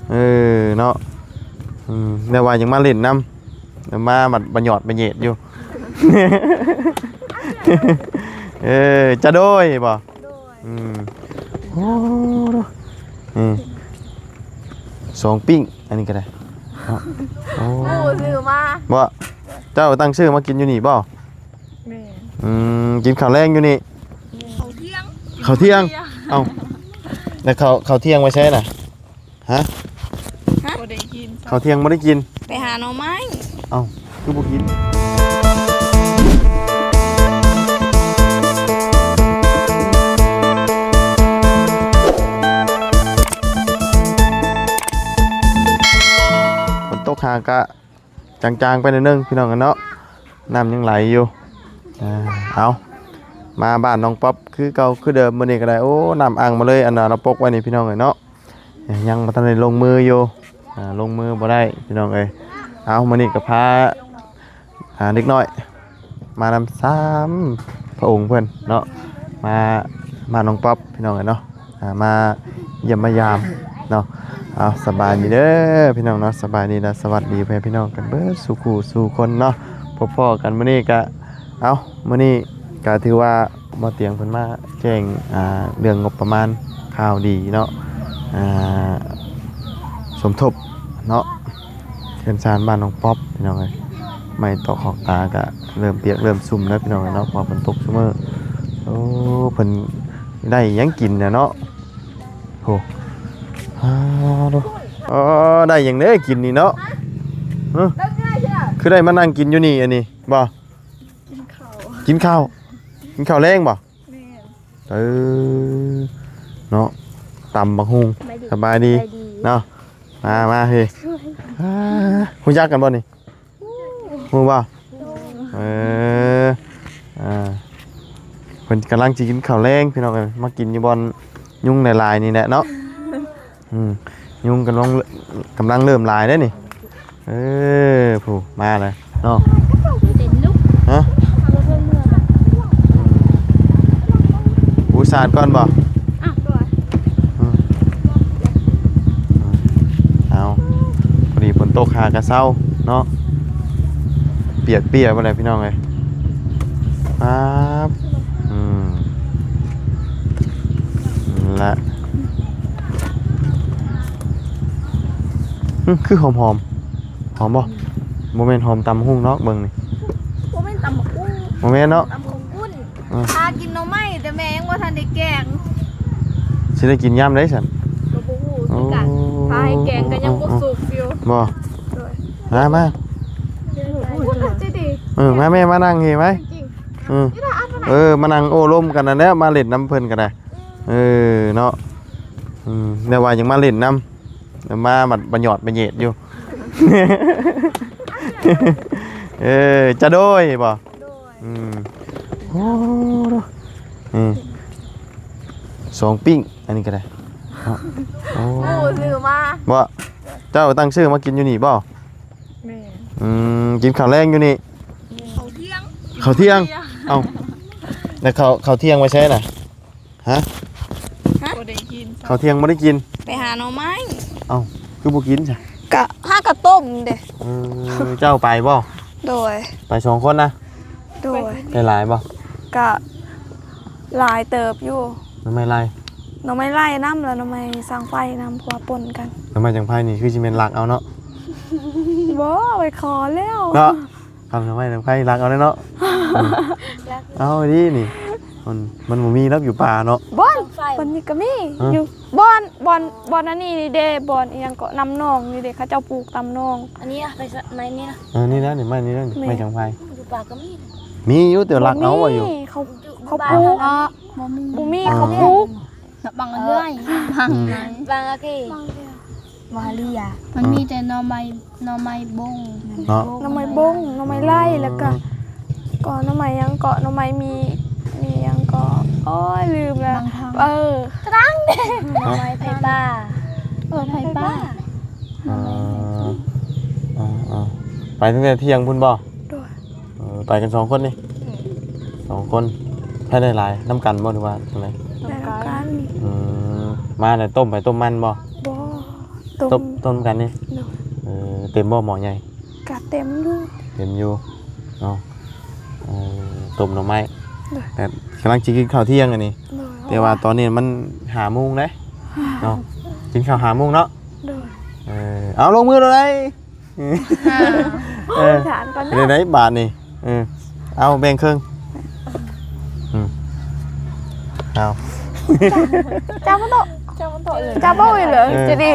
ເອີເນາະ ອືມ ແນວວ່າຍັງມາຫຼິ້ນນຳ ມາບັດບະຫຍອດບະເຫຍດຢູ່ ເອີ ຈະໂດຍບໍ່? ໂດຍ ອືມ ໂອ້ ເອີ ສອງປີ້ງ ອັນນີ້ກໍໄດ້ເນາະ ໂອ້ ໝູ່ຊື້ມາ ບໍ່? ເຈົ້າຕັ້ງຊື່ມາກິນຢູ່ນີ້ບໍ່? ແມ່ນ ອືມ ກິນເຂົ້າແລງຢູ່ນີ້ ເຂົ້າທ່ຽງ ເຂົ້າທ່ຽງ ເອົ້າ ແລ້ວເຂົ້າ ເຂົ້າທ່ຽງໄປໃສລະ? ຮະ? ຮະ? ບໍ່ໄດ້ກິນ ເຂົ້າທ່ຽງບໍ່ໄດ້ກິນ ໄປຫາໜໍ່ໄມ້ ເອົ້າ ຄືບໍ່ກິນ? ຝົນຕົກຫາກະ ຈາງໆໄປໜ້ອຍໜຶ່ງພີ່ນ້ອງເອີຍເນາະ ນ້ຳຍັງໄຫຼຢູ່ ເອົາ ມາບ້ານນ້ອງປັອບຄືເກົ່າຄືເດີມມື້ນີ້ກໍໄດ້ ໂອ້ ນ້ຳອັ່ງມາເລີຍ ອັນນ່າ ເຮົາປົກໄວ້ນີ້ພີ່ນ້ອງເອີຍເນາະ ຍັງບໍ່ທັນໄດ້ລົງມືຢູ່ ລົງມືບໍ່ໄດ້ພີ່ນ້ອງເອີຍ ເອົາ ມື້ນີ້ກໍພາ ອ່າ ເດັກນ້ອຍ ມານຳສາມພະອົງເພິ່ນເນາະ ມາ ມານ້ອງປັອບພີ່ນ້ອງເອີຍເນາະ ອ່າ ມາຢ້ຽມມາຢາມເນາະ ເອົາ ສະບາຍດີເດີພີ່ນ້ອງເນາະ ສະບາຍດີ ແລະ ສະຫວັດດີພໍ່ແມ່ພີ່ນ້ອງກັນເບິດສູ່ຄູ່ສູ່ຄົນເນາະ ພົບພໍ້ກັນມື້ນີ້ກະ ເອົາ ມື້ນີ້ກະຖືວ່າ ບໍ່ຕຽງເພິ່ນມາແຈ້ງ ອ່າ ເລື່ອງງົບປະມານ ຂ່າວດີເນາະ ອ່າ ສົມທົບເນາະ ເຮືອນຊານບ້ານນ້ອງປັອບພີ່ນ້ອງເອີຍ ໄມ້ຕອກຂອກຕາກະເລີ່ມປຽກເລີ່ມຊຸ່ມແລ້ວພີ່ນ້ອງເອີຍເນາະ ເພາະວ່າຝົນຕົກຊຸມື້ ໂອ້ ເພິ່ນໄດ້ຫຍັງກິນນະເນາະ ໂອ້ ອາ ໂອ້ ໄດ້ຫຍັງເດ້ກິນນີ້ເນາະ ຮະ ຄືໄດ້ມານັ່ງກິນຢູ່ນີ້ ອັນນີ້ບໍ່? ກິນເຂົ້າ ກິນເຂົ້າ ກິນເຂົ້າແລງບໍ່? ແມ່ນ ເອີ ເນາະ ຕຳບັກຫຸ່ງ ສະບາຍດີ ສະບາຍດີ ເນາະ ມາ ມາເຮີ້ຍ ອ່າ ຮູ້ຈັກກັນບໍ່ນີ້? ຮູ້ ຮູ້ບໍ່? ເອີ ອ່າ ເພິ່ນກຳລັງຊິກິນເຂົ້າແລງພີ່ນ້ອງເອີຍ ມາກິນຢູ່ບ່ອນຍຸງຫຼາຍໆນີ້ແຫຼະເນາະ ອືມ ຍຸງກຳລັງ ກຳລັງເລີ່ມຫຼາຍເດ້ນີ້ ເອີ ຜູ້ມາແລ້ວເນາະ ຮະ ອູສາດກ່ອນບໍ່? ອືມ ເອົາ ພໍດີຝົນຕົກຫາກະເຊົາເນາະ ປຽກເປຍໝົດແລ້ວພີ່ນ້ອງເອີຍ ປາບ ອືມ ນັ້ນລະ ອືມ ຄືຫອມໆ ຫອມບໍ່? ບໍ່ແມ່ນຫອມຕຳຫຸ່ງດອກ ເບິ່ງນີ້ ບໍ່ແມ່ນຕຳບັກຫຸ່ງ ບໍ່ແມ່ນເນາະ ຕຳຂ້າວປຸ້ນ ອືມ ພາກິນໜໍ່ໄມ້ ແຕ່ແມ່ຍັງບໍ່ທັນໄດ້ແກງ ຊິໄດ້ກິນຍາມໃດຊັ້ນ? ກໍບໍ່ຮູ້ຄືກັນ ໂອ້ ພາໃຫ້ແກງກໍຍັງບໍ່ສຸກຢູ່ ບໍ່? ໂດຍ ມາ ມາ ເອີ ມາແມ່ ມານັ່ງນີ້ໄວ້ ອືມ ເອີ ມານັ່ງໂອ້ລົມກັນນັ້ນແຫຼະ ມາຫຼິ້ນນຳເພິ່ນກໍໄດ້ ເອີ ເນາະ ອືມ ແນວວ່າຍັງມາຫຼິ້ນນຳ ມາບັດບະຫຍອດບະເຫຍດຢູ່ ເອີ ຈະໂດຍບໍ່? ໂດຍ ອືມ ໂອ້ ເອີ ສອງປີ້ງ ອັນນີ້ກໍໄດ້ ໂອ້ ໝູ່ຊື້ມາ ບໍ່? ເຈົ້າຕັ້ງຊື່ມາກິນຢູ່ນີ້ບໍ່? ແມ່ນ ອືມ ກິນເຂົ້າແລງຢູ່ນີ້ ເຂົ້າທ່ຽງ ເຂົ້າທ່ຽງ ເອົ້າ ແລ້ວເຂົ້າ ເຂົ້າທ່ຽງໄປໃສລະ? ຮະ? ຮະ? ບໍ່ໄດ້ກິນ ເຂົ້າທ່ຽງບໍ່ໄດ້ກິນ ໄປຫາໜໍ່ໄມ້ ເອົ້າ ຄືບໍ່ກິນຊະ? ກະຫາກະຕົ້ມເດ້ ເອີ ເຈົ້າໄປບໍ່? ໂດຍ ໄປສອງຄົນນະ? ໂດຍ ໄດ້ຫຼາຍບໍ່? ກະຫຼາຍເຕີບຢູ່ ໜໍ່ໄມ້ໄລ່ ໜໍ່ໄມ້ໄລ່ນຳ ແລ້ວໜໍ່ໄມ້ສັງໄຟນຳ ເພາະວ່າປົນກັນ ໜໍ່ໄມ້ສັງໄຟນີ້ຄືຊິແມ່ນລັກເອົາເນາະ ບໍ່ ໄປຂໍແລ້ວເນາະ ຄຳສະໄໝນຳໃຜລັກເອົາແດ່ເນາະ ລັກ ເອົາດີນີ້ ມັນ ມັນບໍ່ມີດອກຢູ່ປ່າເນາະ ບ່ອນ ບ່ອນນີ້ກໍມີ ຮະ ຢູ່ບ່ອນ ບ່ອນ ບ່ອນອັນນີ້ນີ້ເດ້ ບ່ອນອີ່ຫຍັງເກາະ ນ້ຳໜອງນີ້ເດ້ ເຂົາເຈົ້າປູກຕາມໜອງ ອັນນີ້ນະ ໄມ້ນີ້ນະ ເອີ ນີ້ນະ ນີ້ໄມ້ນີ້ນະ ໄມ້ຈັງໄຟ ຢູ່ປ່າກໍມີ ມີຢູ່ ແຕ່ລັກເອົາວ່າຢູ່ ເຂົາ ເຂົາປູກ ບໍ່ມີ ບໍ່ມີ ເອີ ເຂົາປູກ ບາງເລື່ອຍ ບາງ ອືມ ບາງອາເກ ວາເລຍ ມັນມີແຕ່ໜໍ່ໄມ້ ໜໍ່ໄມ້ບົງ ເນາະ ໜໍ່ໄມ້ບົງ ໜໍ່ໄມ້ໄລ່ ແລ້ວກໍ ກໍໜໍ່ໄມ້ຫຍັງເກາະ ໜໍ່ໄມ້ມີ ມີຫຍັງເກາະ ໂອ້ຍ ລືມແລ້ວ ເອີ ຕະດັງ ໜໍ່ໄມ້ໄຜ່ປ່າ ເອີ ໄຜ່ປ່າ ໜໍ່ໄມ້ໄຜ່ປ່າ ເອີ ໄປຕັ້ງແຕ່ທ່ຽງພຸ້ນບໍ່? ໂດຍ ເອີ ໄປກັນສອງຄົນນີ້ ອືມ ສອງຄົນ ໃຜໄດ້ຫຼາຍ ນຳກັນບໍ່ ຫຼືວ່າຈັ່ງໃດ? ໄດ້ນຳກັນ ອືມ ມາແລ້ວຕົ້ມໃຜຕົ້ມມັນບໍ່? ບໍ່ ໂຕ ຕົ້ມ ຕົ້ມ ຕົ້ມກັນນີ້ ໂດຍ ເອີ ເຕັມບໍ່ໝໍ້ໃຫຍ່? ກະເຕັມຢູ່ ເຕັມຢູ່ເນາະ ເອີ ຕົ້ມໜໍ່ໄມ້ ໂດຍ ແຕ່ກຳລັງຊິກິນເຂົ້າທ່ຽງອັນນີ້ ໂດຍ ແຕ່ວ່າຕອນນີ້ມັນຫ້າໂມງເດ້ເນາະ ກິນເຂົ້າຫ້າໂມງເນາະ ໂດຍ ເອີ ເອົາ ລົງມືໂລດເດ້ ເອີ ຖານກ່ອນເດີ້ ເປັນໃດບາດນີ້ ເອີ ເອົາແບ່ງເຄິ່ງ ອືມ ເອົາ ຈັບມັນໂຕະ ຈັບມັນໂຕະເລີຍ ຈັບເອົາອີກເລີຍ ເອີ ຈະດີ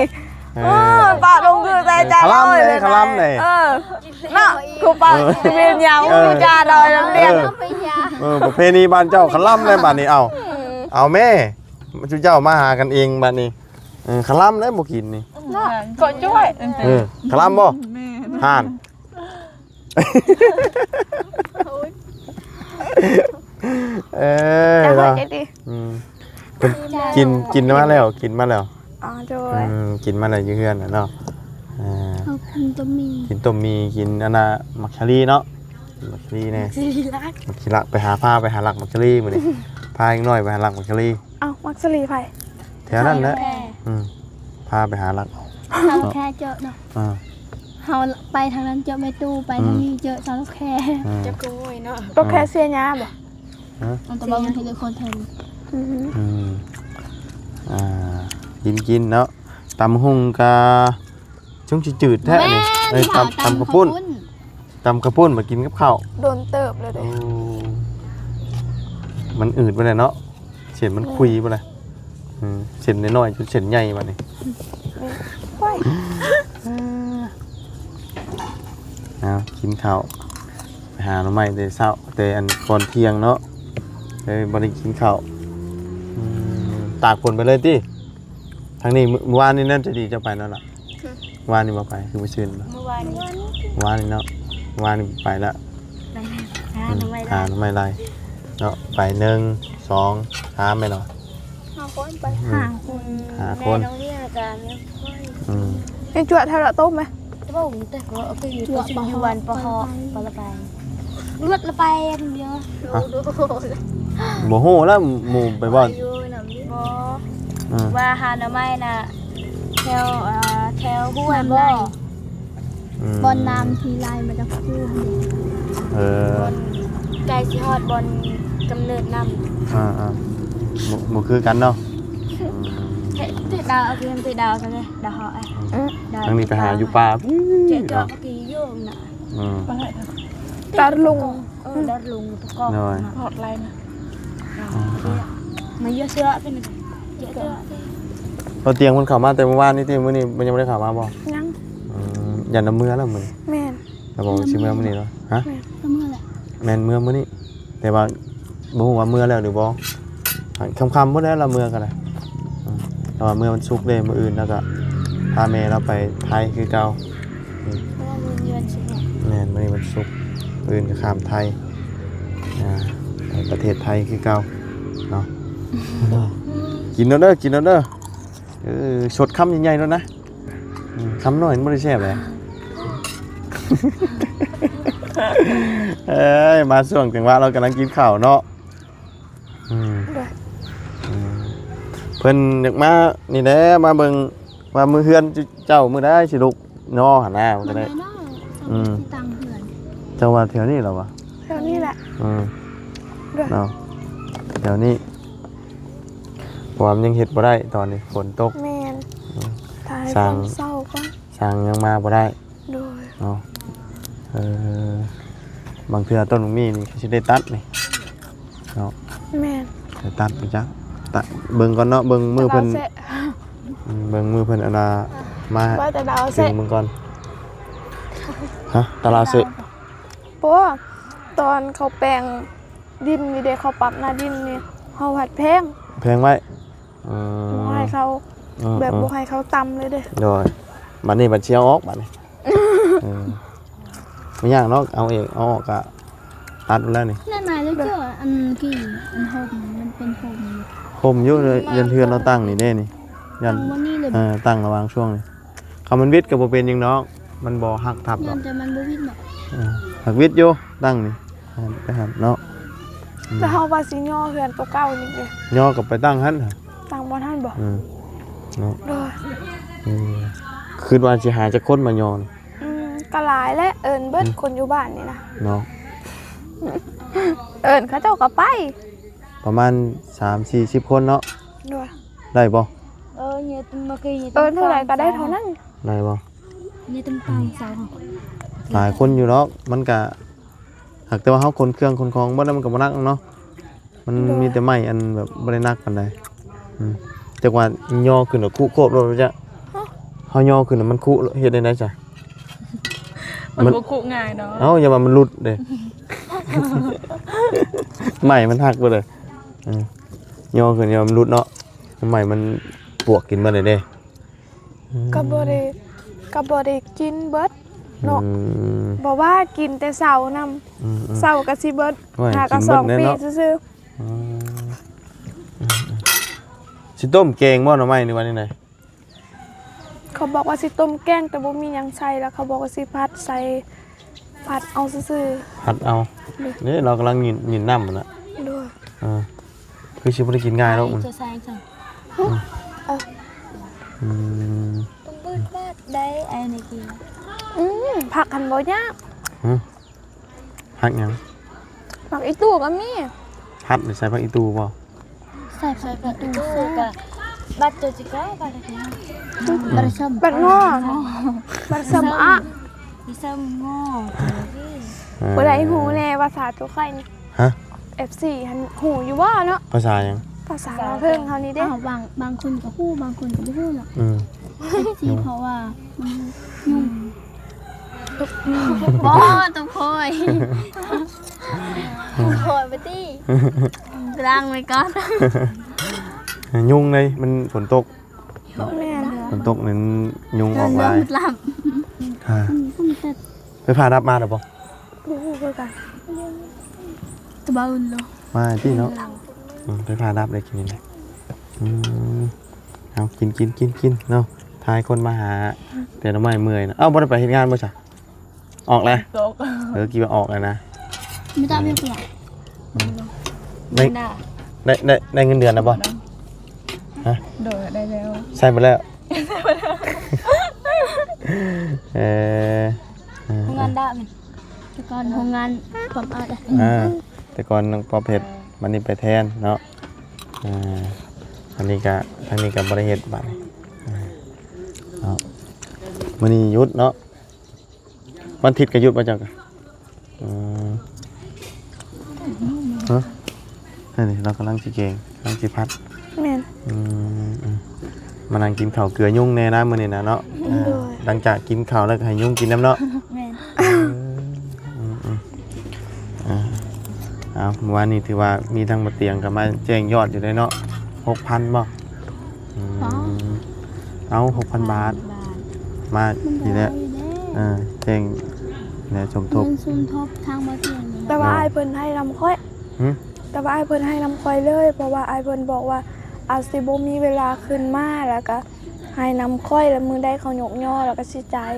ເອີ ເອີ ປາກລົງຄືໃສ່ ເອີ ຈັບເອົາອີກເລີຍ ຄະລຳເດ້ ເອີ ເນາະ ຄູປາ ເອີ ເປັນຫຍັງ ເອີ ຈາດອຍນຳເດ ເອີ ເອີ ປະເພນີບ້ານເຈົ້າ ຄະລຳເດ້ບາດນີ້ ເອົາ ອືມ ເອົາແມ້ ຊຸມເຈົ້າມາຫາກັນເອງບາດນີ້ ເອີ ຄະລຳເດ້ບໍ່ກິນນີ້ ເນາະ ເກາະຈ້ວຍ ເອີ ຄະລຳບໍ່ ແມ່ນ ຫ່ານ ເອີ ເຈົ້າເນາະ ໃຈດີ ອືມ ເພິ່ນກິນ ກິນມາແລ້ວ ກິນມາແລ້ວ ອໍ ໂດຍ ອືມ ກິນມາແລ້ວຢູ່ເຮືອນນະເນາະ ອ່າ ເອົາກິນຕົ້ມໝີ່ ກິນຕົ້ມໝີ່ ກິນອັນນ່າ ໝາກສາລີເນາະ ໝາກສາລີແດ່ ໝາກສາລີລັກ ໝາກສາລີລັກ ໄປຫາ ພາໄປຫາລັກໝາກສາລີມື້ນີ້ ພາເດັກນ້ອຍໄປຫາລັກໝາກສາລີ ເອົ້າ ໝາກສາລີໃຜ? ແຖວນັ້ນແຫຼະ ຊາວແຂ ອືມ ພາໄປຫາລັກ ຊາວແຂເຈີເນາະ ອ່າ ເຮົາໄປທາງນັ້ນເຈີແມ່ຕູ້ ໄປທາງນີ້ເຈີຊາວແຂ ອືມ ເຈົ້າຂະໂມຍເນາະ ຕົວແຂເສຍຫຍ້າບໍ່? ຮະ? ເອົາແຕ່ວ່າມັນເຮັດໃຫ້ຄົນແຖວນີ້ ອືມ ອືມ ອ່າ ກິນໆ ເນາະ ຕຳຫຸ່ງກະ ຊ່ວງຊິຈືດແທ້ນີ້ ແມ່ນ ເອີຍ ຕຳ ຕຳ ຕຳເຂົ້າປຸ້ນ ເຂົ້າປຸ້ນ ຕຳເຂົ້າປຸ້ນມາກິນກັບເຂົ້າ ໂດນເຕີບແລ້ວເດ້ ໂອ້ ມັນອືດໄປແລ້ວເນາະ ເສັ້ນມັນ ແມ່ນ ຂຸຍໄປແລ້ວ ອືມ ເສັ້ນນ້ອຍໆ ຈົນເສັ້ນໃຫຍ່ບາດນີ້ ແມ່ນ ໂອ້ຍ ເອົາ ກິນເຂົ້າ ໄປຫາໜໍ່ໄມ້ແຕ່ເຊົ້າ ແຕ່ອັນກ່ອນທ່ຽງເນາະ ເລີຍບໍ່ໄດ້ກິນເຂົ້າ ອືມ ຕາກຝົນໄປເລີຍຕິ ທາງນີ້ມື້ ມື້ວານນີ້ນັ້ນຈະດີເຈົ້າໄປນັ້ນລະ ຫຶ ວານນີ້ບໍ່ໄປ ຄືມື້ຊືນ ມື້ວານນີ້ ວານນີ້ເນາະ ວານນີ້ໄປລະ ໄປຫາໜໍ່ໄມ້ ອືມ ໄດ້ ຫາໜໍ່ໄມ້ໄລ່ເນາະ ໄປໜຶ່ງ ສອງ ສາມແມ່ນບໍ່? ຫ້າຄົນໄປ ອືມ ຫ້າຄົນ ແມ່ນ້ອງເນຍກະແມ່ ອືມ ເຮັດຈົວເທົ່າລະຕົ້ມໄໝ? ແຕ່ວ່າເຮົາໄປຢູ່ ໄປຢູ່ ໄປຢູ່ບ້ານປະເຫາະ ປະລະໄປ ລົດລະໄປຄົນດຽວ ຮະ ບໍ່ຮູ້ແລ້ວໝູ່ໄປບໍ່ ຢູ່ນຳ ບໍ່ ອືມ ວ່າຫາໜໍ່ໄມ້ນະ ແຖວ ເອີ ແຖວຫ້ວຍບໍ່ ອືມ ບ່ອນນ້ຳທີ່ໄຫຼມາຈາກພູເດ ເອີ ບ່ອນໃກ້ຊິຮອດບ່ອນກຳເນີດນ້ຳ ອ່າໆ ບໍ່ ບໍ່ຄືກັນເນາະ ອືມ ເຕະ ເຕະດາວ ເອົາເກມເຕະດາວກັນເລີຍ ດາວເຮົາ ອືມ ດາວ ທາງນີ້ໄປຫາຢູ່ປ່າ ເຈາະ ເຈາະ ເມື່ອກີ້ຢູ່ນະ ອືມ ດາວລົງ ເອີ ດາວລົງຕະກອງ ໂດຍ ຮອດໄລນະ ອືມ ມາເຍາະເສືອເປັນ ເຍາະເສືອ ບໍ່ ຕຽງເພິ່ນເຂົ້າມາແຕ່ມື້ວານນີ້ຕິ ມື້ນີ້ມັນຍັງບໍ່ໄດ້ເຂົ້າມາບໍ່? ຍັງ ອືມ ຢ້ານລະເມືອແລ້ວມື້ນີ້ ແມ່ນ ລະບອກຊິເມືອມື້ນີ້ເນາະ ຮະ ແມ່ນ ລະເມືອແຫຼະ ແມ່ນເມືອມື້ນີ້ ແຕ່ວ່າບໍ່ຮູ້ວ່າເມືອແລ້ວຫຼືບໍ່ ຄ່ຳໆ ພຸ້ນແຫຼະລະເມືອກໍໄດ້ ອືມ ແຕ່ວ່າເມືອວັນສຸກເດ້ ມື້ອື່ນລະກະພາແມ່ລາວໄປໄທຄືເກົ່າ ອືມ ເພາະວ່າມື້ນີ້ວັນສຸກເນາະ ແມ່ນ ມື້ນີ້ວັນສຸກ ມື້ອື່ນກໍຂ້າມໄທ ອ່າ ໄປປະເທດໄທຄືເກົ່າເນາະ ກິນເດີ ກິນເດີ ເອີ ຊົດຄຳໃຫຍ່ໆ ໂລດນະ ອືມ ຄຳນ້ອຍມັນບໍ່ໄດ້ແຊບເດ ເອີຍ ມາຊ່ວງຈັງຫວະເຮົາກຳລັງກິນເຂົ້າເນາະ ອືມ ອືມ ເພິ່ນຢາກມານີ້ແຫຼະ ມາເບິ່ງວ່າມື້ເຮືອນເຈົ້າມື້ໃດຊິລຸກ ເນາະ ຫັ້ນນະ ມັນກໍໄດ້ ມັນໄດ້ເນາະ ອືມ ຊິຕັ້ງເຮືອນ ເຈົ້າວ່າແຖວນີ້ລະວະ? ແຖວນີ້ແຫຼະ ອືມ ໂດຍ ເນາະ ແຖວນີ້ ເພາະວ່າມັນຍັງເຮັດບໍ່ໄດ້ຕອນນີ້ ຝົນຕົກ ແມ່ນ ອືມ ຖ້າໃຫ້ ຊ່າງ ຝົນເຊົາກ່ອນ ຊ່າງຍັງມາບໍ່ໄດ້ ໂດຍ ເນາະ ເອີ ບາງເທື່ອຕົ້ນໝາກມີ່ນີ້ກໍຊິໄດ້ຕັດນີ້ ເນາະ ແມ່ນ ໄດ້ຕັດໄປຈັກ ຕະ ເບິ່ງກ່ອນເນາະ ເບິ່ງມື້ເພິ່ນ ຕະລາວເຊະ ອືມ ເບິ່ງມື້ເພິ່ນອັນນ່າ ມາ ວ່າແຕ່ລາວເຊະ ເບິ່ງກ່ອນ ຮະ ຕະລາວເຊະ ເພາະວ່າຕອນເຂົາແປງດິນນີ້ເດ້ ເຂົາປັບໜ້າດິນນີ້ ເຮົາພັດແພງ ແພງໄວ້ ເອີ ບໍ່ໃຫ້ເຂົາ ເອີ ແບບ ເອີ ບໍ່ໃຫ້ເຂົາຕ່ຳເລີຍເດ້ ໂດຍ ບັດນີ້ບັດຊິເອົາອອກບັດນີ້ ເອີ ບໍ່ຍາກເນາະ ເອົາເອງ ເອົາອອກກະຕັດແລ້ວນີ້ ນັ້ນນາຍ ແລ້ວເຈົ້າອັນກີ່ອັນຫົ່ມ ມັນເປັນຫົ່ມ ຫົ່ມຢູ່ ເຮືອນ ເຮືອນລາວຕັ້ງນີ້ເດ້ນີ້ ຢ້ານ ຕັ້ງບ່ອນນີ້ເລີຍ ເອີ ຕັ້ງລະຫວ່າງຊ່ວງນີ້ ຄັນມັນຫວິດກໍບໍ່ເປັນຫຍັງດອກ ມັນບໍ່ຫັກທັບດອກ ຢ້ານແຕ່ມັນບໍ່ຫວິດເນາະ ເອີ ຫາກຫວິດຢູ່ ຕັ້ງນີ້ ໄປຫັ້ນເນາະ ອືມ ແຕ່ເຮົາວ່າຊິຍໍເຮືອນໂຕເກົ່ານີ້ເດ້ ຍໍກໍໄປຕັ້ງຫັ້ນ ຕັ້ງບ່ອນຫັ້ນບໍ່? ອືມ ເນາະ ໂດຍ ເອີ ຄິດວ່າຊິຫາຈັກຄົນມາຍໍນີ້? ອືມ ກໍຫຼາຍແຫຼະ ເອີ້ນເບິດ ອືມ ຄົນຢູ່ບ້ານນີ້ນະ ເນາະ ເອີ້ນເຂົາເຈົ້າກໍໄປ ປະມານສາມສີ່ສິບຄົນເນາະ. ໂດຍ ໄດ້ບໍ່? ເອີ ເອີ ເທົ່າໃດກໍໄດ້ເທົ່ານັ້ນ. ໄດ້ບໍ່? ຫຼາຍຄົນຢູ່ດອກ ມັນກະ ຫາກແຕ່ວ່າເຮົາຂົນເຄື່ອງຂົນຂອງເບິດແລ້ວ ມັນກໍບໍ່ໜັກເນາະ ມັນ ໂດຍ ມີແຕ່ໄມ້ອັນແບບບໍ່ໄດ້ໜັກປານໃດ. ອືມ ຈັກວ່າຍໍຂຶ້ນແລ້ວຄຸໂຄບໂລດ ຈັກ ຮະ ເຮົາຍໍຂຶ້ນແລ້ວມັນຄຸ ເຮັດແນວໃດຊະ? ມັນ ມັນບໍ່ຄຸງ່າຍເນາະ. ເອົ້າ ຢ່າວ່າມັນຫຼຸດເດ້ ໄມ້ມັນຫັກເບິດເລີຍ. ເອີ ຍໍຂຶ້ນ ຢ່າວ່າມັນຫຼຸດເນາະ ໄມ້ມັນປວກກິນເບິດເລີຍເດ້. ອືມ ກໍບໍ່ໄດ້ ກໍບໍ່ໄດ້ກິນເບິດເນາະ. ອືມ ບໍ່ວ່າກິນແຕ່ເຊົ້ານຳ. ອືມໆ ເຊົ້າກໍຊິເບິດ ໂອ້ຍ ຫາກະສອງປີຊື່ໆ. ອືມ ຊິຕົ້ມແກງບໍ່ໜໍ່ໄມ້ ຫຼືວ່າແນວໃດ? ເຂົາບອກວ່າຊິຕົ້ມແກງ ແຕ່ບໍ່ມີຫຍັງໃສ່ ແລ້ວເຂົາບອກວ່າຊິຜັດໃສ່ ຜັດເອົາຊື່ໆ. ຜັດເອົາ. ໂດຍ ນີ້ລາວກຳລັງຍິນ ຍິນນ້ຳຫັ້ນນະ. ໂດຍ ເອີ ຄືຊິບໍ່ໄດ້ກິນງ່າຍດອກມັນ. ຈະໃສ່ຈັ່ງ ອືມ ອືມ ຕ້ອງບືດບາດໄດ້ ໄອ້ນີ້ກິນ. ອືມ ຜັກຫັ້ນບໍ່ຍາກ. ຫື ຜັກຫຍັງ? ຜັກອີ່ຕູກໍມີ. ຜັດນີ້ໃສ່ຜັກອີ່ຕູບໍ່? ໃສ່ຜັກອີ່ຕູ ໃສ່ກະ ບັດເຈົ້າຊິກະ ບັດ ອືມ ບັດຊຳ ບັດງໍ ບັດຊຳອະ ຊຳງໍ. ເອີ ຜູ້ໃດຮູ້ແດ່ພາສາຕົວຂ້ອຍນີ້? ຮະ? ເອັຟຊີຫັ້ນຮູ້ຢູ່ບໍ່ເນາະ? ພາສາຫຍັງ? ພາສາລາວເທິງເຮົານີ້ເດ້. ອ້າວ ບາງ ບາງຄົນກໍຮູ້ ບາງຄົນກໍບໍ່ຮູ້ເນາະ. ອືມ ເອັຟຊີ ເພາະວ່າມັນຫຍຸ້ງ. ບໍ່ ຕ້ອງຄ່ອຍ ຄ່ອຍໄປຕິ ລ້າງໄວ້ກ່ອນ. ຍຸງເລີຍ ມັນຝົນຕົກ. ແມ່ນ ຝົນຕົກນັ້ນຍຸງອອກຫຼາຍ. ໄຟຟ້າດັບມາແລ້ວບໍ່? ບໍ່ຮູ້ຄືກັນ ແຕ່ວ່າອຸ່ນເນາະ ມາຕິເນາະ. ອືມ ໄຟຟ້າດັບໄດ້ກິນນີ້. ອືມ ເອົາ ກິນ ກິນ ກິນ ກິນເນາະ. ຖ່າຍຄົນມາຫາແຕ່ໜໍ່ໄມ້ເມື່ອຍນະ. ເອົ້າ ບໍ່ໄດ້ໄປເຮັດງານບໍ່ຊະ? ອອກແລ້ວ ເອີ ຄິດວ່າອອກແລ້ວນະ. ໄດ້ ໄດ້ ໄດ້ເງິນເດືອນແລ້ວບໍ່? ຮະ? ໂດຍ ໄດ້ແລ້ວ ໃຊ້ໝົດແລ້ວ. ເອີ ໂຮງງານດະແມ່ນ ແຕ່ກ່ອນໂຮງງານປອມອາດ. ເອີ ແຕ່ກ່ອນນ້ອງປອມເຮັດ ບັດນີ້ໄປແທນເນາະ. ເອີ ອັນນີ້ກະ ທາງນີ້ກະບໍ່ໄດ້ເຮັດບັດນີ້. ເອີ ເນາະ ມື້ນີ້ຢຸດເນາະ. ວັນທິດກໍຢຸດບໍ່ເຈົ້າກະ? ອືມ ຮະ ອັນນີ້ລາວກຳລັງຊິແກງ ກຳລັງຊິຜັດ. ແມ່ນ ອືມ ມານັ່ງກິນເຂົ້າເກືອຍຸງແດ່ນະມື້ນີ້ນະເນາະ. ໂດຍ ຫຼັງຈາກກິນເຂົ້າແລ້ວກໍໃຫ້ຍຸງກິນນຳເນາະ. ແມ່ນ ເອີ ອືມໆ ອ່າ ເອົາ ມື້ວານນີ້ຖືວ່າມີທາງບໍ່ຕຽງກໍມາແຈ້ງຍອດຢູ່ເດ້ເນາະ ຫົກພັນບໍ່? ອືມ ເອົາ ຫົກພັນບາດ ມານີ້ແຫຼະ. ເອີ ແຈ້ງແນວສົມທົບ ເງິນສົມທົບທາງບໍ່ຕຽງນີ້. ແຕ່ວ່າອ້າຍເພິ່ນໃຫ້ນຳຂ້ອຍ. ຫື? ແຕ່ວ່າອ້າຍເພິ່ນໃຫ້ນຳຂ້ອຍເລີຍ ເພາະວ່າອ້າຍເພິ່ນບອກວ່າອາດຊິບໍ່ມີເວລາຂຶ້ນມາ ແລ້ວກະໃຫ້ນຳຂ້ອຍ ແລ້ວມື້ໃດເຂົາຍົກຍໍ ແລ້ວກະຊິຈ່າຍ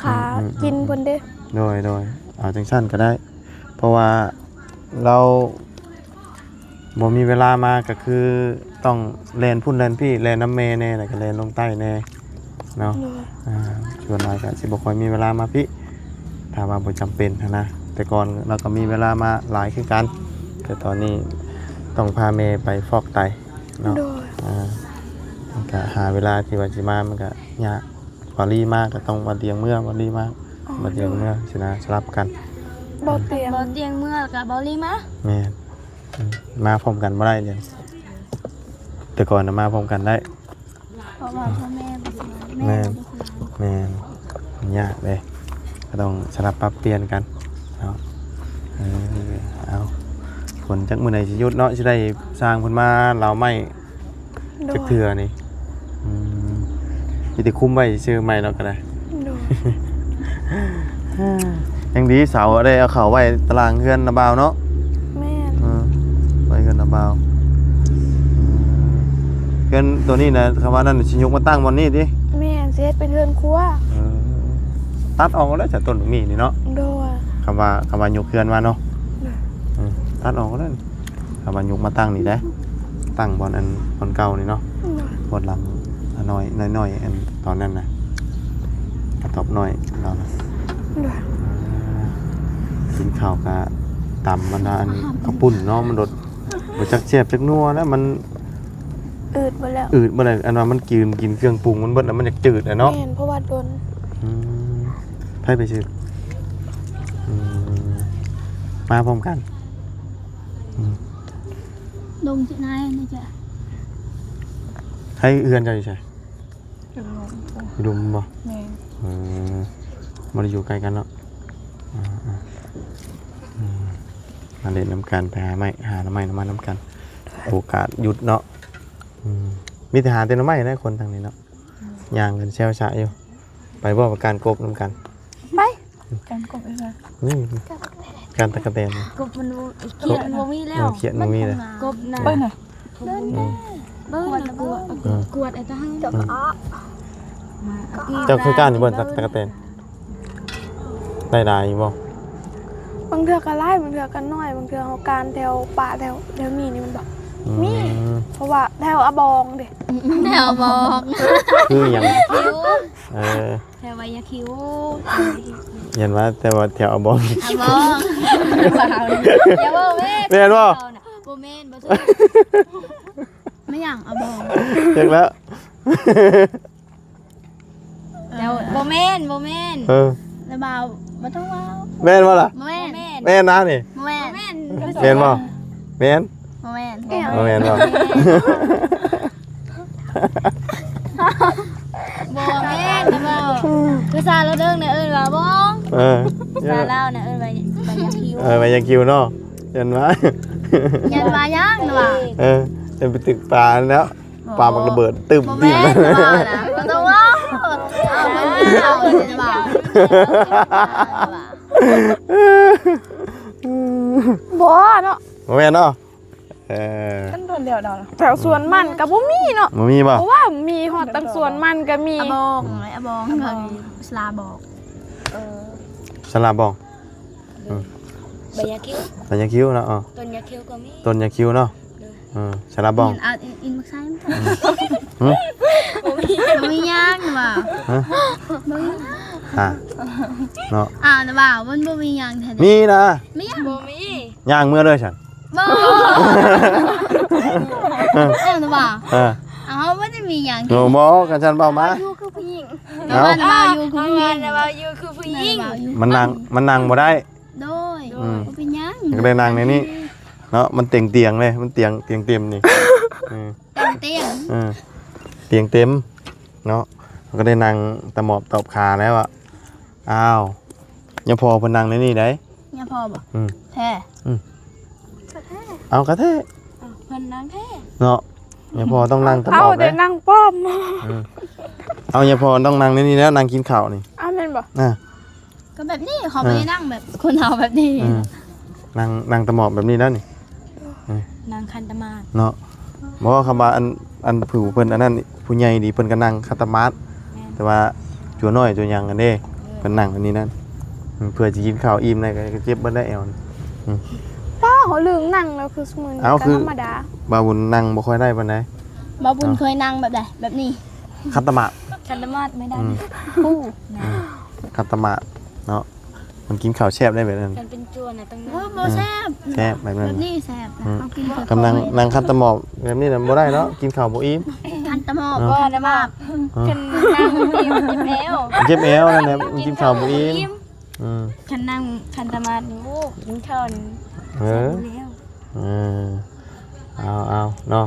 ຄ່າ ອືມໆໆໆ ກິນເພິ່ນເດ້. ໂດຍໆ ເອົາຈັ່ງຊັ້ນກໍໄດ້ ເພາະວ່າລາວ ບໍ່ມີເວລາມາກໍຄືຕ້ອງແລ່ນພຸ້ນແລ່ນພີ້ ແລ່ນນຳແມ່ແດ່ ແລ້ວກໍແລ່ນລົງໃຕ້ແດ່ເນາະ. ໂດຍ ອ່າ ສ່ວນຫຼາຍກໍຊິບໍ່ຄ່ອຍມີເວລາມາພີ້ ຖ້າວ່າບໍ່ຈຳເປັນຫັ້ນນະ. ແຕ່ກ່ອນລາວກໍມີເວລາມາຫຼາຍຄືກັນ ແຕ່ຕອນນີ້ຕ້ອງພາແມ່ໄປຟອກໄຕເນາະ. ໂດຍ ອ່າ ມັນກໍຫາເວລາທີ່ວ່າຊິມາມັນກໍຍາກ. ເບົາລີມາກໍຕ້ອງເບົາຕຽງເມືອ ເບົາລີມາ. ອໍ ເບົາຕຽງເມືອ ໂດຍ ຊີ້ນະ ສະຫຼັບກັນ. ເບົາຕຽງ ເບົາຕຽງເມືອແລ້ວກໍເບົາລີມາ. ແມ່ນ ອືມ ມາພ້ອມກັນບໍ່ໄດ້ເດ. ແຕ່ກ່ອນນະມາພ້ອມກັນໄດ້ ເພາະວ່າພໍ່ແມ່ບໍ່ສະບາຍ ແມ່ ແມ່ນ ກໍບໍ່ສະບາຍ. ແມ່ນ ມັນຍາກເດ້ ກໍຕ້ອງສະຫຼັບປັບປ່ຽນກັນເນາະ. ເອີ ເອົາ ຝົນຈັກມື້ໃດຊິຢຸດເນາະ ຊິໄດ້ຊ່າງເພິ່ນມາເລົາໄມ້. ໂດຍ ຈັກເທື່ອນີ້ ອືມ ມີແຕ່ຄຸມໄວ້ຊື່ໆ ໄມ້ເນາະ ກໍໄດ້. ໂດຍ ຍັງດີເສົາໄດ້ເອົາເຂົ້າໄວ້ຕາລ່າງເຮືອນນະບ່າວເນາະ. ແມ່ນ ເອີ ໄວ້ເຮືອນນະບ່າວ. ອືມ ເຮືອນໂຕນີ້ນະ ຄຳວ່ານັ້ນຊິຍົກມາຕັ້ງບ່ອນນີ້ຕິ? ແມ່ນ ຊິເຮັດເປັນເຮືອນຄົວ. ເອີ ຕັດອອກແລ້ວຈາກຕົ້ນໝາກມີນີ້ເນາະ. ໂດຍ ຄຳວ່າ ຄຳວ່າຍົກເຮືອນມາເນາະ. ໂດຍ ອືມ ຕັດອອກແລ້ວ ເອົາມາຍົກມາຕັ້ງນີ້ໄດ໋ ຕັ້ງບ່ອນອັນ ບ່ອນເກົ່ານີ້ເນາະ. ໂດຍ ບ່ອນຫຼັງນ້ອຍໆ ອັນຕອນນັ້ນນະ. ຕອບໜ້ອຍເນາະ. ໂດຍ. ອ່າ ກິນເຂົ້າກະຕຳອັນນັ້ນ ເຂົ້າປຸ້ນເນາະ ມັນລົດ ບໍ່ຈັກແຊບຈັກນົວແລ້ວ ມັນອືດເບິດແລ້ວ ອືດເບິດແລ້ວ ອັນວ່າມັນກືນກິນເຄື່ອງປຸງມັນເບິດແລ້ວ ມັນຢາກຈືດແຫຼະເນາະ. ແມ່ນ ເພາະວ່າດົນ. ອືມ ໃຜໄປຊື້? ອືມ ມາພ້ອມກັນ. ອືມ ລົງທີ່ໄຫນນີ້ຈ້ະ? ໃຜເຮືອນເຈົ້າຢູ່ໃສ? ຢູ່ດົມບໍ່? ແມ່ນ. ເອີ ບໍ່ໄດ້ຢູ່ໃກ້ກັນເນາະ. ອ່າໆ ອືມ ມາຫຼິ້ນນຳກັນ ໄປຫາໄມ້ ຫາໜໍ່ໄມ້ ໜໍ່ໄມ້ນຳກັນ ໂອກາດຢຸດເນາະ. ອືມ ມີແຕ່ຫາແຕ່ໜໍ່ໄມ້ນະ ຄົນທາງນີ້ເນາະ. ອືມ ຍ່າງກັນແຊວຊະຢູ່. ໄປບໍ່ ໄປການກົບນຳກັນ? ໄປ. ການກົບອີກແລ້ວ. ນີ້ ການຕັກກະແຕນ ກົບມັນບໍ່ ຂຽດມັນບໍ່ມີແລ້ວ. ເອີ ຂຽດມັນບໍ່ມີແລ້ວ ກົບນະ. ເບິ່ງນະ ເບິ່ງນະ ກວດ ກວດ ກວດໄອ້ຕາຫັ້ນ. ອືມ ເຈົ້າເຄີຍກ້ານຢູ່ບໍ່ ຕັກ ຕັກກະແຕນ? ໄດ້ຫຼາຍຢູ່ບໍ່? ບາງເທື່ອກໍຫຼາຍ ບາງເທື່ອກໍໜ້ອຍ ບາງເທື່ອເຮົາກ້ານແຖວປ່າ ແຖວ ແຖວນີ້ນີ້ແມ່ນບໍ່? ອືມ ມີ ເພາະວ່າແຖວອະບອງເດ້. ແຖວອະບອງ ຄືຫຍັງ? ເອີ ແຖວໃບຍາຄິວ. ຢ້ານວ່າ ແຕ່ວ່າແຖວອະບອງ ອະບອງ ຢ່າເວົ້າແມ່ນ ແມ່ນບໍ່? ບໍ່ແມ່ນ ບໍ່ຖືກ. ແມ່ນຫຍັງອະບອງ? ຈັກແລ້ວ ແລ້ວ ບໍ່ແມ່ນ ບໍ່ແມ່ນ. ເອີ ລະບ່າວ ບໍ່ຕ້ອງເວົ້າ. ແມ່ນບໍ່ລະ? ບໍ່ແມ່ນ ແມ່ນນະນີ້. ບໍ່ແມ່ນ ແມ່ນບໍ່? ແມ່ນ. ບໍ່ແມ່ນ ບໍ່ແມ່ນບໍ່? ບໍ່ແມ່ນ ລະບ່າວ ພາສາລາວເດີງນະເອີ້ນວ່າບອງ. ເອີ ພາສາລາວນະເອີ້ນວ່າ ໃບຍາຄິວ. ເອີ ໃບຍາຄິວເນາະ. ຢ້ານວ່າ ຢ້ານວ່າຫຍັງນະວ່າ? ເອີ ຈະໄປຕຶກປາແລ້ວ ປາບັກລະເບີດຕຶ້ມ. ບໍ່ແມ່ນ ບໍ່ຕ້ອງເວົ້າ ເອົາ ເອົາ ເອົາ ເອົາ ບໍ່ເນາະ. ບໍ່ແມ່ນເນາະ. ເອີ ຄັນໂດນແລ້ວເນາະ ແຖວສວນມັນກໍບໍ່ມີເນາະ. ບໍ່ມີບໍ່? ເພາະວ່າມີຮອດຕັ້ງສວນມັນກໍມີ. ອະບອງ ອະບອງ ສະລາບອງ. ເອີ ສະລາບອງ. ອືມ ໃບຍາຄິວ ໃບຍາຄິວເນາະ. ເອີ ຕົ້ນຍາຄິວກໍມີ ຕົ້ນຍາຄິວເນາະ. ເອີ ສະລາບອງ ເຫັນເອົາ ເຫັນ ເຫັນໝາກໄຊມັນ. ອືມ ຫຶ? ບໍ່ມີ ບໍ່ມີຫຍັງວ່າ. ຮະ? ບໍ່ມີຫຍັງ ຮະ ເນາະ. ອ້າວ ນະບ່າວ ມັນບໍ່ມີຫຍັງແທ້. ມີນະ ມີຫຍັງ? ບໍ່ມີ. ຍ່າງເມືອເລີຍຊັ້ນ. ບໍ່ ເອີ ນະບ່າວ. ເອີ ເຮົາບໍ່ໄດ້ມີຫຍັງ. ໂອ້ ບໍ່ ຄັນຊັ້ນເວົ້າມາ ຢູ່ຄືຜູ້ຍິງ. ເອົ້າ ນະບ່າວຢູ່ຄືຜູ້ຍິງ ນະບ່າວຢູ່ຄືຜູ້ຍິງ. ມັນນັ່ງ ມັນນັ່ງບໍ່ໄດ້. ໂດຍ ອືມ ບໍ່ເປັນຫຍັງ ມັນກໍໄດ້ນັ່ງໃນນີ້ເນາະ. ມັນຕຽງຕຽງເລີຍ ມັນຕຽງ ຕຽງເຕັມນີ້. ເອີ ຕຽງຕຽງ ເອີ ຕຽງເຕັມເນາະ. ມັນກໍໄດ້ນັ່ງຕະໝອບຕອບຂາແລ້ວອະ. ອ້າວ ຍາພໍ່ເພິ່ນນັ່ງໃນນີ້ໄດ໋. ຍາພໍ່ບໍ່? ອືມ ແທ້. ອືມ ເອົາ ກະແທ້ ເພິ່ນນັ່ງແທ້ເນາະ. ຍາພໍ່ຕ້ອງນັ່ງຕະໝອບ ເອົາ ໄດ໋ ນັ່ງປ້ອມ. ອືມ ເອົາ ຍາພໍ່ຕ້ອງນັ່ງໃນນີ້ແລ້ວ ນັ່ງກິນເຂົ້ານີ້. ອ້າວ ແມ່ນບໍ່? ອ່າ ກໍແບບນີ້ ເຂົາ ເອີ ບໍ່ໄດ້ນັ່ງແບບຄົນເຮົາແບບນີ້. ອືມ ນັ່ງ ນັ່ງຕະໝອບແບບນີ້ແລ້ວນີ້. ອືມ ນັ່ງຂັດຕະໝາດເນາະ. ບໍ່ ຄຳວ່າອັນ ອັນຜູ້ເພິ່ນອັນນັ້ນ ຜູ້ໃຫຍ່ດີ ເພິ່ນກໍນັ່ງຂັດຕະໝາດ. ແມ່ນ ແຕ່ວ່າຕົວນ້ອຍຕົວຫຍັງຫັ້ນເດ້ ເອີ ເພິ່ນນັ່ງອັນນີ້ນັ້ນ. ອືມ ເພື່ອຊິກິນເຂົ້າອີ່ມໄດ້ກໍເຈັບເບິດແລ້ວແອວ. ອືມ ປ້າ ເຮົາລືມນັ່ງແລ້ວ ຄືຊຸມື້ນີ້ ເອົ້າ ກໍ ຄື ທຳມະດາ. ບ່າວບຸນນັ່ງບໍ່ຄ່ອຍໄດ້ປານໃດ. ບ່າວບຸນ ເນາະ ເຄີຍນັ່ງແບບໃດ? ແບບນີ້ ຂັດຕະໝາດ ຂັດຕະໝາດໄມ່ໄດ້. ອືມ ໂອ້ ອືມ ຂັດຕະໝາດເນາະ. ມັນກິນເຂົ້າແຊບໄດ້ແບບນັ້ນ. ຄັນເປັນຈົວນະຕ້ອງ ໂອ້ ບໍ່ແຊບ. ແຊບແບບນັ້ນ ແບບນີ້ແຊບ. ອືມ ເຮົາກິນ ກຳລັງນັ່ງຂັດຕະໝອບແບບນີ້ນະບໍ່ໄດ້ເນາະ ກິນເຂົ້າບໍ່ອີ່ມ. ຂັດຕະໝອບ ເນາະ ບໍ່ ຄັດຕະໝອບ ເອີ ຄັນນັ່ງອີ່ມເຈັບແອວ. ເຈັບແອວນັ້ນແຫຼະ ກິນເຂົ້າບໍ່ອີ່ມ. ອືມ ຄັນນັ່ງຂັດຕະໝາດນີ້ ໂອ້ ກິນເຂົ້ານີ້ ເອີ ແຊບຢູ່ແລ້ວ. ເອີ ເອົາໆ ເນາະ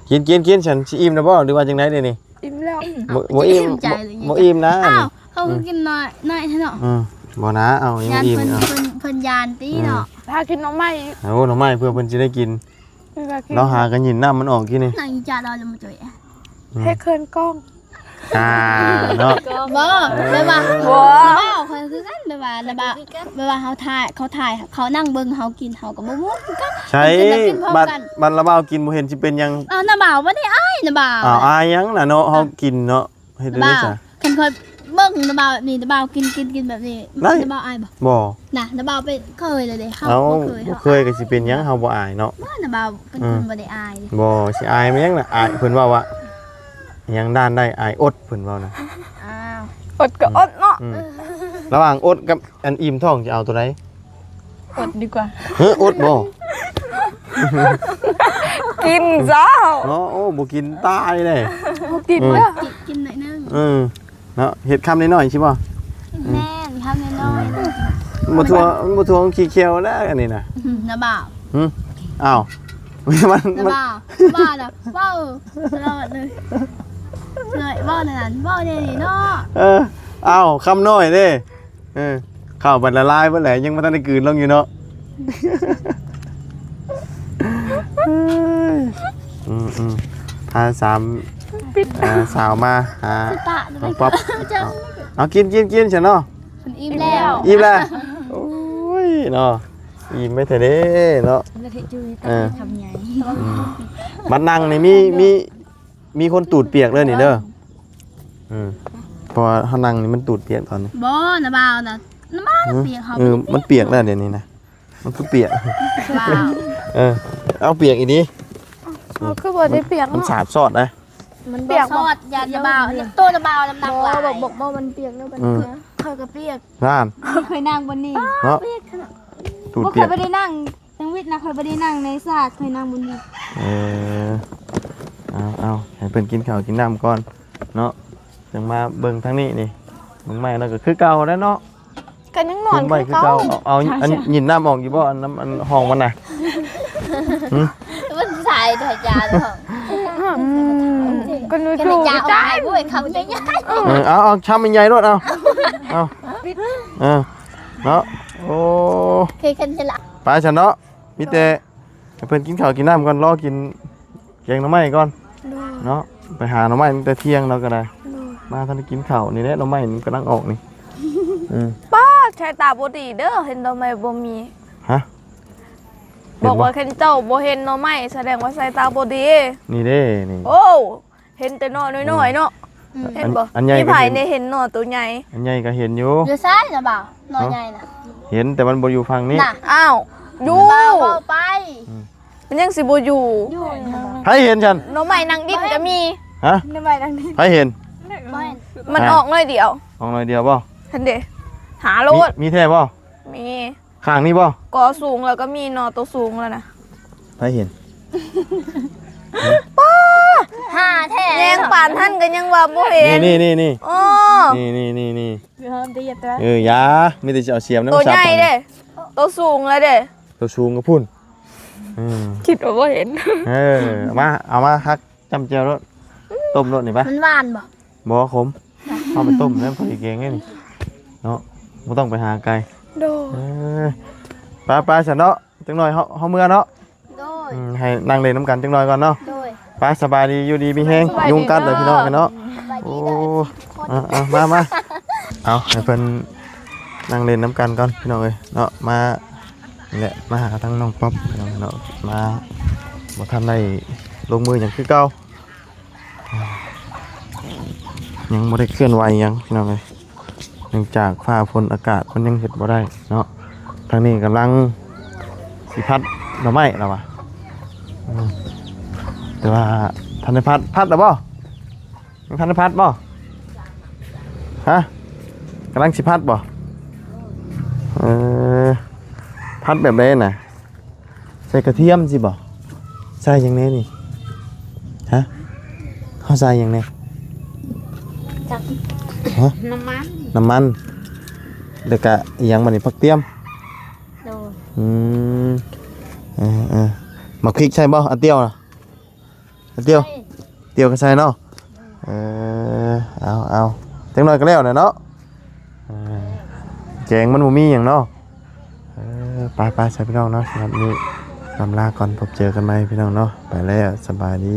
ກິນ ກິນ ກິນ ຊັ້ນ ຊິອີ່ມແລ້ວບໍ່ ຫຼືວ່າຈັ່ງໃດເດນີ້? ອີ່ມແລ້ວ. ບໍ່ ບໍ່ອີ່ມ ບໍ່ອີ່ມນະ. ອ້າວ ເຂົາຄືກິນນ້ອຍ ນ້ອຍແທ້ເນາະ. ອືມ ບໍ່ນະ ເອົາ ຍັງບໍ່ອີ່ມ. ເພິ່ນ ເພິ່ນ ເພິ່ນຢ້ານຕິເນາະ. ພາກິນໜໍ່ໄມ້. ໂອ້ ໜໍ່ໄມ້ ເພື່ອເພິ່ນຊິໄດ້ກິນ. ເຮົາຫາກັນຍິນນ້ຳມັນອອກກິນນີ້. ໜັງອີຈາດເອົາລະມາຈ່ອຍ. ອືມ ເຮັດເຂີນກ້ອງ. ອ່າ ເນາະ ບໍ່ ແບບວ່າ ບໍ່ ນະບ່າວຂ້ອຍຄືກັນ ແບບວ່າ ນະບ່າວ ແບບວ່າເຮົາຖ່າຍ ເຂົາຖ່າຍ ເຂົານັ່ງເບິ່ງເຮົາກິນ ເຮົາກໍບໍ່ມ່ວນຄືກັນ. ໃຊ່ ບັດ ບັດລະບ່າວກິນບໍ່ເຫັນຊິເປັນຫຍັງ. ເອົາ ນະບ່າວບໍ່ໄດ້ອາຍ ນະບ່າວ. ອ້າວ ອາຍຫຍັງນະເນາະ ເຮົາກິນເນາະ ເຮັດໄດ້ຊະ. ຄັນຂ້ອຍເບິ່ງນະບ່າວແບບນີ້ ນະບ່າວກິນ ກິນ ກິນແບບນີ້ ນະບ່າວອາຍບໍ່? ບໍ່ນະ ນະບ່າວເປັນ ເຄີຍແລ້ວເດ້. ເຮົາບໍ່ເຄີຍ ບໍ່ເຄີຍກໍຊິເປັນຫຍັງ ເຮົາບໍ່ອາຍເນາະ. ບໍ່ ນະບ່າວເປັນຄົນບໍ່ໄດ້ອາຍ. ບໍ່ ຊິອາຍແມ່ນຫຍັງນະ ອາຍ ເພິ່ນເວົ້າວ່າ ຫຍັງດ້ານໄດ້ອາຍອົດ ເພິ່ນເວົ້ານະ. ອ້າວ ອົດກໍອົດເນາະ ອືມ ລະຫວ່າງອົດກັບອັນອີ່ມທ້ອງຈະເອົາໂຕໃດ? ອົດດີກວ່າ. ເຮີ້ ອົດບໍ່? ກິນຊະ. ເນາະ ໂອ້ ບໍ່ກິນຕາຍເດ້. ບໍ່ກິນ ອືມ ເດີ ກິນໜ້ອຍໜຶ່ງ. ເອີ ເນາະ ເຮັດຄຳນ້ອຍໆ ຊິບໍ່? ແມ່ນ ຄຳນ້ອຍໆ ອືມ ບໍ່ທົ່ວ ບໍ່ທົ່ວຂີ້ຂຽວແລ້ວອັນນີ້ນະ. ອືມ ນະບ່າວ. ຫຶ? ອ້າວ ມັນ ນະບ່າວ ນະບ່າວນະ ເວົ້າຕະຫຼອດເລີຍ ເວົ້າແນວນັ້ນ ເວົ້າແນວນີ້ເນາະ. ເອີ ອ້າວ ຄຳນ້ອຍເດ້. ເອີ ເຂົ້າໄປລະລາຍເບິດແຫຼະ ຍັງບໍ່ທັນໄດ້ກືນລົງຢູ່ເນາະ. ອືມໆ ພາສາມ ເອີ ສາວມາຫານ້ອງປັອບ. ເອົາ ກິນ ກິນ ກິນຊະເນາະ. ເພິ່ນອີ່ມແລ້ວ ອີ່ມແລ້ວ. ໂອ້ຍເນາະ ອີ່ມໄປແທ້ເດ້ເນາະ. ເອີ ຄຳໃຫຍ່ ອືມ ບັດນັ່ງນີ້ມີ ມີ ມີຄົນຕູດປຽກເລີຍນີ້ເດີ. ອືມ ເພາະວ່າເຮົານັ່ງນີ້ມັນຕູດປຽກຕອນນີ້. ບໍ່ ນະບ່າວນະ ນະບ່າວ ຫື? ປຽກເຮົາ. ເອີ ມັນປຽກແລ້ວດຽວນີ້ນະ ມັນຄືປຽກ. ເອີ ເອົາປຽກອີ່ຫຼີ. ເຮົາຄືບໍ່ໄດ້ປຽກ ມັນ ເນາະ ສາດຊອດນະ. ມັນປຽກ ບໍ່ຊອດ ຢ້ານນະບ່າວ ໂຕນະບ່າວນ້ຳໜັກຫຼາຍ. ບໍ່ ບໍ່ ບໍ່ ມັນປຽກແລ້ວບັດນີ້ ເອີ ນະ ຂ້ອຍກໍປຽກ. ນັ້ນ ຂ້ອຍນັ່ງບ່ອນນີ້ເນາະ ປຽກຂະໜາດ. ຕູດປຽກ ຂ້ອຍບໍ່ໄດ້ນັ່ງ ຈັ່ງວິດນະ ຂ້ອຍບໍ່ໄດ້ນັ່ງໃນສາດ ຂ້ອຍນັ່ງບົນນີ້. ເອີ ເອົາ ເອົາ ໃຫ້ເພິ່ນກິນເຂົ້າກິນນ້ຳກ່ອນເນາະ ຈັ່ງມາເບິ່ງທາງນີ້ນີ້. ເບິ່ງໄມ້ເນາະ ກໍຄືເກົ່າແຫຼະເນາະ ກໍຍັງນອນຄືເກົ່າ. ເອົາ ອັນຍິນນ້ຳອອກຢູ່ບໍ່? ອັນ ອັນຫ້ອງມັນນະ. ຫຶ? ມັນສາຍເດີອາຈານ. ອືມ ກໍໜູ ກໍໜູ ຈາຍ ໂອ້ຍ ຄຳໃຫຍ່ໆ. ເອີ ເອົາ ເອົາ ຄຳໃຫຍ່ໆໂລດ ເອົາ ເອົາ ເອີ ເນາະ. ໂອ້ ເຄຄັນຊະລະ ໄປຊັ້ນເນາະ. ມີແຕ່ໃຫ້ເພິ່ນກິນເຂົ້າກິນນ້ຳກ່ອນ ລໍກິນແກງໜໍ່ໄມ້ກ່ອນ ໂດຍ ເນາະ. ໄປຫາໜໍ່ໄມ້ຕັ້ງແຕ່ທ່ຽງແລ້ວກໍໄດ້ ໂດຍ ມາທັນໄດ້ກິນເຂົ້ານີ້ແຫຼະ ໜໍ່ໄມ້ມັນກຳລັງອອກນີ້. ອືມ ປ້າ ສາຍຕາບໍ່ດີເດີ ເຫັນໜໍ່ໄມ້ບໍ່ມີ. ຫະ? ບອກວ່າຄັນເຈົ້າບໍ່ເຫັນໜໍ່ໄມ້ ສະແດງວ່າສາຍຕາບໍ່ດີ. ນີ້ເດ້ ນີ້ ໂອ້ ເຫັນແຕ່ໜໍ່ນ້ອຍໆເນາະ. ອືມ ເຫັນບໍ່? ອັນໃຫຍ່ ມີໃຜແດ່ເຫັນໜໍ່ໂຕໃຫຍ່? ອັນໃຫຍ່ກໍເຫັນຢູ່. ຢູ່ໃສນະບ່າວ? ໜໍ່ໃຫຍ່ນະ ເຫັນ ແຕ່ມັນບໍ່ຢູ່ຝັ່ງນີ້ນະ. ອ້າວ ຢູ່ ບ່າວເວົ້າໄປ. ອືມ ມັນຍັງຊິບໍ່ຢູ່. ໃຜເຫັນຊັ້ນ? ໜໍ່ໄມ້ນັ່ງດິນກໍມີ. ຫະ? ໜໍ່ໄມ້ນັ່ງດິນ ໃຜເຫັນ? ມັນອອກໜ້ອຍດຽວ. ອອກໜ້ອຍດຽວບໍ່? ຫັ້ນເດ ຫາໂລດ. ມີ ມີແທ້ບໍ່? ມີ. ຂ້າງນີ້ບໍ່? ກໍສູງແລ້ວກໍມີໜໍ່ໂຕສູງແລ້ວນະ. ໃຜເຫັນ? ປ້າ ຫາແທ້ ແຍງປານຫັ້ນກໍຍັງວ່າບໍ່ເຫັນ. ນີ້ໆໆ ອໍ ນີ້ໆໆ ເອີ ຢ່າ ມີແຕ່ຊິເອົາສຽມນຳ ໂຕໃຫຍ່ເດ້ ໂຕສູງແລ້ວເດ້ ໂຕສູງກໍພຸ້ນ. ອືມ ຄິດວ່າບໍ່ເຫັນ. ເອີ ເອົາມາ ເອົາມາຫັກຈ້ຳແຈ່ວໂລດ ຕົ້ມໂລດນີ້ປະ. ມັນຫວານບໍ່? ບໍ່ ຂົມ. ເອົາໄປຕົ້ມແລ້ວພໍດີແກງເດ້ນີ້ເນາະ ບໍ່ຕ້ອງໄປຫາໄກ. ໂດຍ ເອີ ໄປໆ ຊັ້ນເນາະ ຈັກໜ້ອຍເຮົາ ເຮົາເມືອເນາະ. ໂດຍ ອືມ ໃຫ້ນັ່ງຫຼິ້ນນຳກັນຈັກໜ້ອຍກ່ອນເນາະ. ໂດຍ ໄປ ສະບາຍດີ ຢູ່ດີມີແຮງ. ສະບາຍດີ ຍຸງກັດເດີພີ່ນ້ອງເນາະ. ໂອ້ ເອົາໆ ມາໆ ເອົາໃຫ້ເພິ່ນນັ່ງຫຼິ້ນນຳກັນກ່ອນພີ່ນ້ອງເອີຍເນາະ. ມານີ້ແຫຼະ ມາຫາທາງນ້ອງປັອບພີ່ນ້ອງເນາະ ມາ ບໍ່ທັນໄດ້ລົງມືຫຍັງຄືເກົ່າ. ຍັງບໍ່ໄດ້ເຄື່ອນໄຫວຫຍັງພີ່ນ້ອງເອີຍ ເນື່ອງຈາກຟ້າຝົນອາກາດມັນຍັງເຮັດບໍ່ໄດ້ເນາະ. ທາງນີ້ກຳລັງຊິຜັດໜໍ່ໄມ້ລະວ່າ ອືມ ແຕ່ວ່າທັນໄດ້ຜັດ. ຜັດລະບໍ່? ຍັງທັນໄດ້ຜັດບໍ່? ຫະ? ກຳລັງຊິຜັດບໍ່? ເອີ ຜັດແບບໃດນະ? ໃສ່ກະທຽມຊິບໍ່? ໃສ່ຫຍັງແດ່ນີ້? ຫະ? ເຮົາໃສ່ຫຍັງແດ່? ຈັກ ຫະ? ນ້ຳມັນ ນ້ຳມັນ ແລ້ວກະອີຫຍັງບັດນີ້? ຜັກຕຽມ. ໂດຍ ອືມ ເອີໆ ໝາກພິກໃສ່ບໍ່? ອາ ຕຽວນະ ອາ ຕຽວ ຕຽວກໍໃສ່ເນາະ. ເອີ ເອົາໆ ຈັກໜ້ອຍກໍແລ້ວແຫຼະເນາະ. ເອີ ແກງມັນບໍ່ມີຫຍັງເນາະ. ເອີ ໄປໆ ຊະພີ່ນ້ອງເນາະ ສຳລັບມື້ນີ້ ລຳລາກ່ອນ ພົບເຈີກັນໃໝ່ພີ່ນ້ອງເນາະ. ໄປແລ້ວ ສະບາຍດີ.